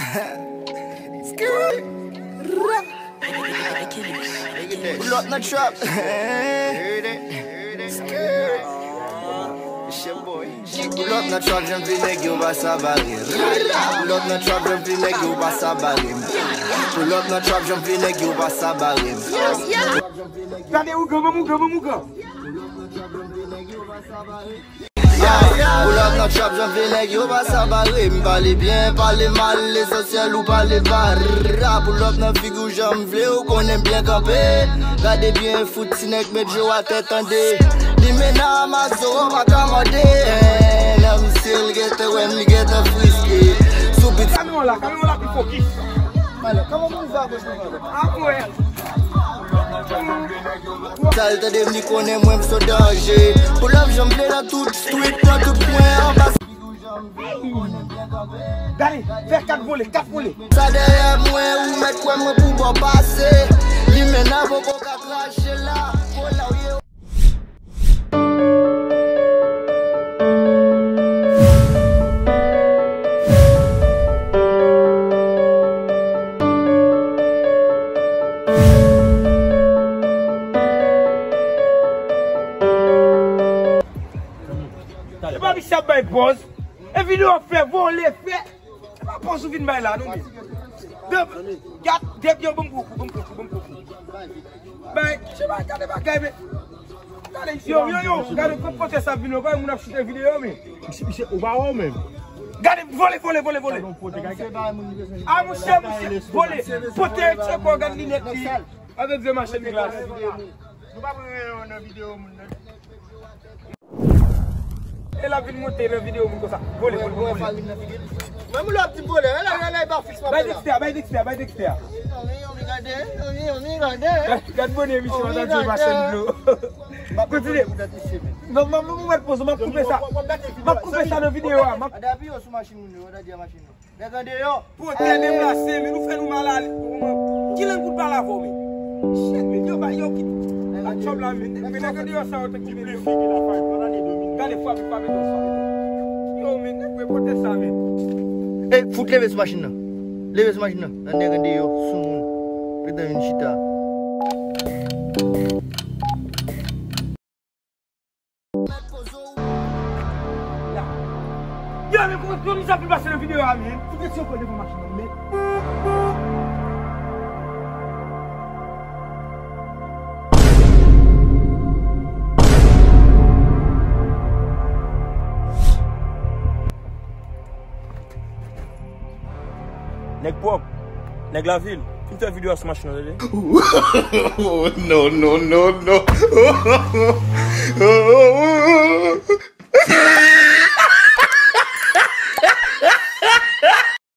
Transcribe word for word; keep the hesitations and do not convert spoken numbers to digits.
Pull up nan trap. Pull up nan trap, jan vle nèg yo pa sa bare m. Pull up nan trap, jan vle nèg yo pa sa bare m. Pull up nan trap, jan vle nèg yo pa sa bare m. Gade ougan, manm ougan, manm ougan. Pull up nan trap, jan vle nèg yo pa sa bare m. Pale byen, pale mal, lesansyèl ou pale ba. Pull up nan figi w jan m vle, ou konnen m byen kanpe. Gade byen, fout ti nèg met je w atè tande. Limena Amazon pa ka mande. Lè m si l gentan wè m, li gentan friske. Sou bit. Kamyon la, kamyon la pi fokis. Kòman moun fè akoz nou fè? Apre. Sa l tande m, li konnen mwen m se danje. Pull up jan m vle nan tout street, nan tout kwen, anba. Gade, fè kat vole, kat vole. Sa dèyè mwen, ou mèt kwè mwen pou bò pase. Limena poko ka krache la. Kola w ye. E pa misye ap bay pòz. E videyo ap fè vole, fè. Se pa pòz ou vin bay la, non, men. De, gad, de, yo, ban m koukou, ban m koukou, ban m koukou. Bay, se pa, gade bagay, men. Gade, yo, yo, yo, gade, kot kote sa vin, yo, bagay, moun ap choute videyo, men. Misye, misye, ou pa wè w menm. Gade, vole, vole, vole, vole. A, monchè, monchè, vole. Pote, se kò, gade linèt li. Gade, de machin glas. Nou pa pran yon nan videyo moun nan. E l ap vin monte nan videyo moun konsa. Vole, vole, vole, vole. Menm lè w ap di m vole, e la, e la, e ba fis pa bay Dexter, bay Dexter, bay Dexter. Gade, gade, gade. Gad bonè misye, m ap tann machann dlo. Kontinye. Non, m ap, m ap, m ap poze, m ap koupe sa. M ap koupe sa nan videyo a. M ap... Gade apiye sou machin moun yo, gade a machin yo. Nèg andeyò. Pote deplase, men nou fè nou mal ale. Ki lang pou l pale avè w, men? Shit, men, yo, ba, yo, ki... Ak chòb la, men, men nèg andeyò sa yo te koupe yo. Gade, frape, frape, frape. Yo, men, nèg, men, pote sa, men. Ey, fout leve sou machin nan. Leve sou machin nan. Nan nèg andeyò, sou moun. Gentan vin chita. Yo, men, kòman, kòman sa fin pase nan videyo a, men? Fout kesyon kò devan machin nan, men. Nèg pwòp, nèg lavil, fin fè videyo a sou machin nan, tande. No, no, no, no.